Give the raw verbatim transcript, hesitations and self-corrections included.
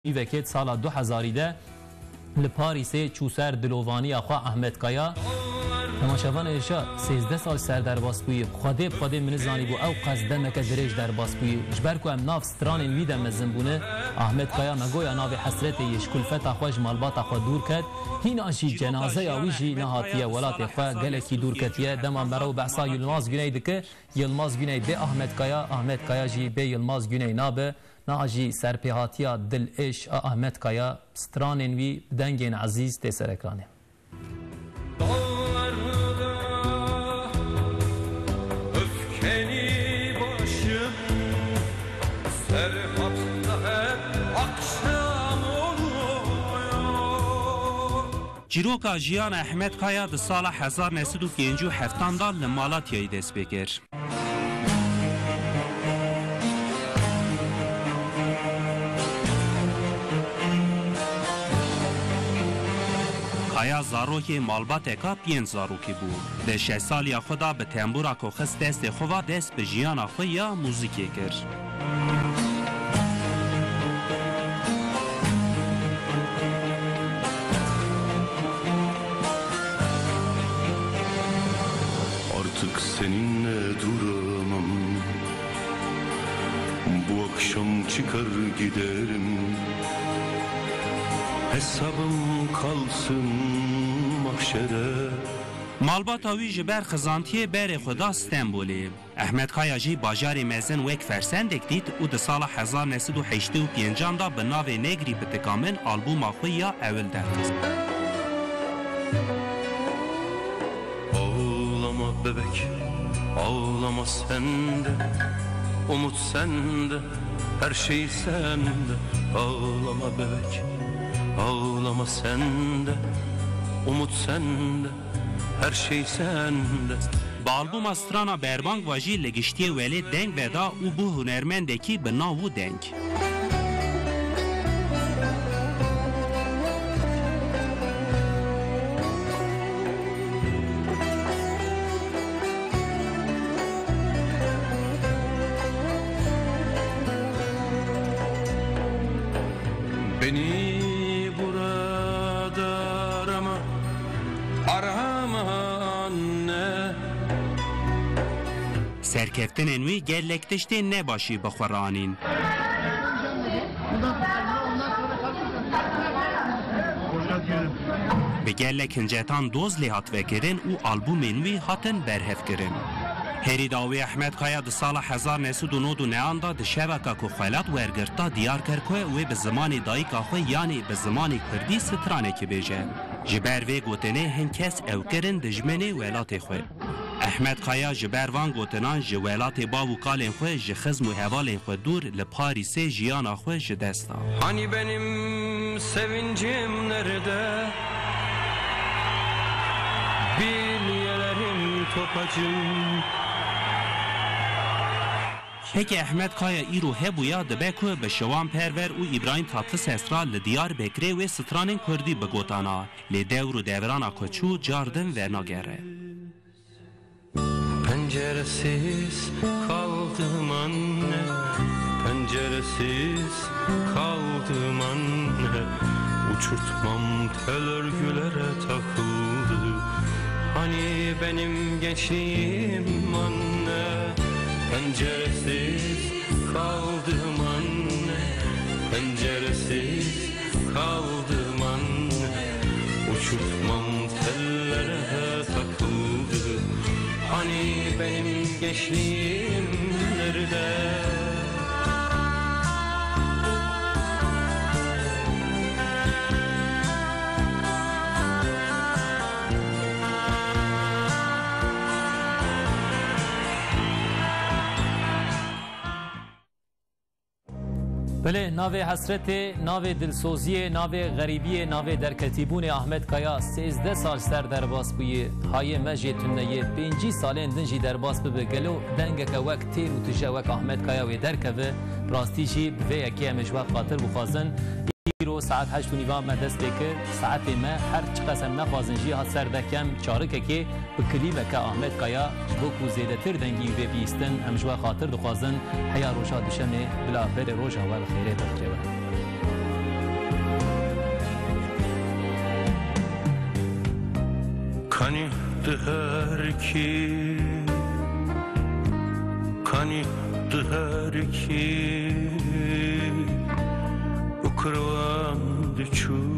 Nîvekê di sala du hezarî de li Parîsê çû ser dilovaniya xwe Ahmet Kaya. Temaşevanê hêja, sêzdeh sal ser derbas bûyî. Xwedê bi xwedê min nizanîbû ew qas demeke dirêj derbas bûyî. Ji ber ku em nav stranên wî de mezin bûne, Ahmet Kaya me goya navê hesretê yê ji kulfeta xwe ji malbata xwe dûr ket. Hîna jî cenazeya wî jî nehatiye welatê xwe, gelekî dûr ketiye. Dema me re behsa Yilmaz Güney dike, Yilmaz Güney bê Ahmet Kaya, Ahmet Kaya jî bê Yilmaz Güney nabe. Niha jî serpêhatiya dilêş a Ahmet Kaya, stranên wî bi dengên ezîz tê ser ekranê. Dağlarda öfkeni başım, Serhat'ta hep akşam oluyor. Çîroka jiyana Ehmed Kaya di sala hezar neh sed û pêncî û heftan de li Malatyayê dest pê kir. Kaya zarokê malbateka pênc zarokî bû. Di şeş saliya xwe de bi tembûra ku xist destê xwe ve dest bi jiyana xwe ya muzîkê kir. Artık seninle duramam. Bu akşam çıkar giderim. Hesabım kalsın mahşere. Malbata wî ji ber xizantiyê berê xwe da Stenbolê. Ehmed Kaya jî bajarê mezin wek fersendek dît û di sala hezar neh sed û heştê û pêncan de bi navê Negrî Bitika Min albûma xwe ya ewil derxist. Ağlama bebek, ağlama sen de, umut sende, her şey sende. Ağlama bebek, ağlama sen de, umut sende, her şey sende. Bi albûma Strana Berbang ve jî li giştiyê welêt deng veda û bû hunermendekî bi nav û deng. Beni burada arama, arama anne. Serkeftinên wî gelek tiştên nebaşî bi xwe re anîn. Bi gelek hincetan doz lê hat vekirin û albûmên wî hatin berhevkirin. Herî dawî Ehmed Kaya di sala hezar neh sed û nod û nehan de di şeveka ku xelat wergirt de diyar kir ku wê bi zimanê dayika xwe yanî bi zimanê kurdî stranekî bêje. Ji ber vê gotinê hin kes ew kirin dijminê welatê xwe. Ehmed Kaya ji ber van gotinan ji welatê bav û kalên xwe, ji xizm û hevalên xwe dûr li Parîsê jiyana xwe ji dest da. Hani benim sevincim nerede? Bilyelerim topacım. Heke Ehmed Kaya îro hebûya, dibe ku bi Şiwan Perwer û Îbrahîm Tatlises re li Diyarbekirê wê stranên kurdî bigotana. Lê dewr û devrana ku çû car din venagere. Penceresiz kaldım anne, penceresiz kaldım anne. Uçurtmam tel örgülere takıldı. Hani benim gençliğim anne, penceresiz kaldım anne, penceresiz kaldım anne. Uçurtmam tellere takıldı. Hani benim gençliğim nerede? Belê, navê hesretê, navê dilsoziyê, navê xerîbiyê, navê derketîbûnê Ahmet Kaya sêzdeh sal ser derbas bûye. Hayê me jê tune ye, pêncî salên din jî derbas bibe. Gelo dengeke wek têr û tije wek Ahmet Kaya wê derkeve? Bi rastî jî bi vê yekê em ê ji we xatir bixwazin. Îro saet heşt û nîva me dest pê kir. Saetê me her çiqas em nexwazin jî hat ser deh kem çarikekê. Bi klîbeke Ahmet Kaya, ji bo ku zêdetir dengî wî bê bihîstin, em ji we xatir dixwazin, heya roja duşemê bila berê roja we bi xêrê derkeve. Kanî tu her kî, kanî tu her kî û kirwan diçû.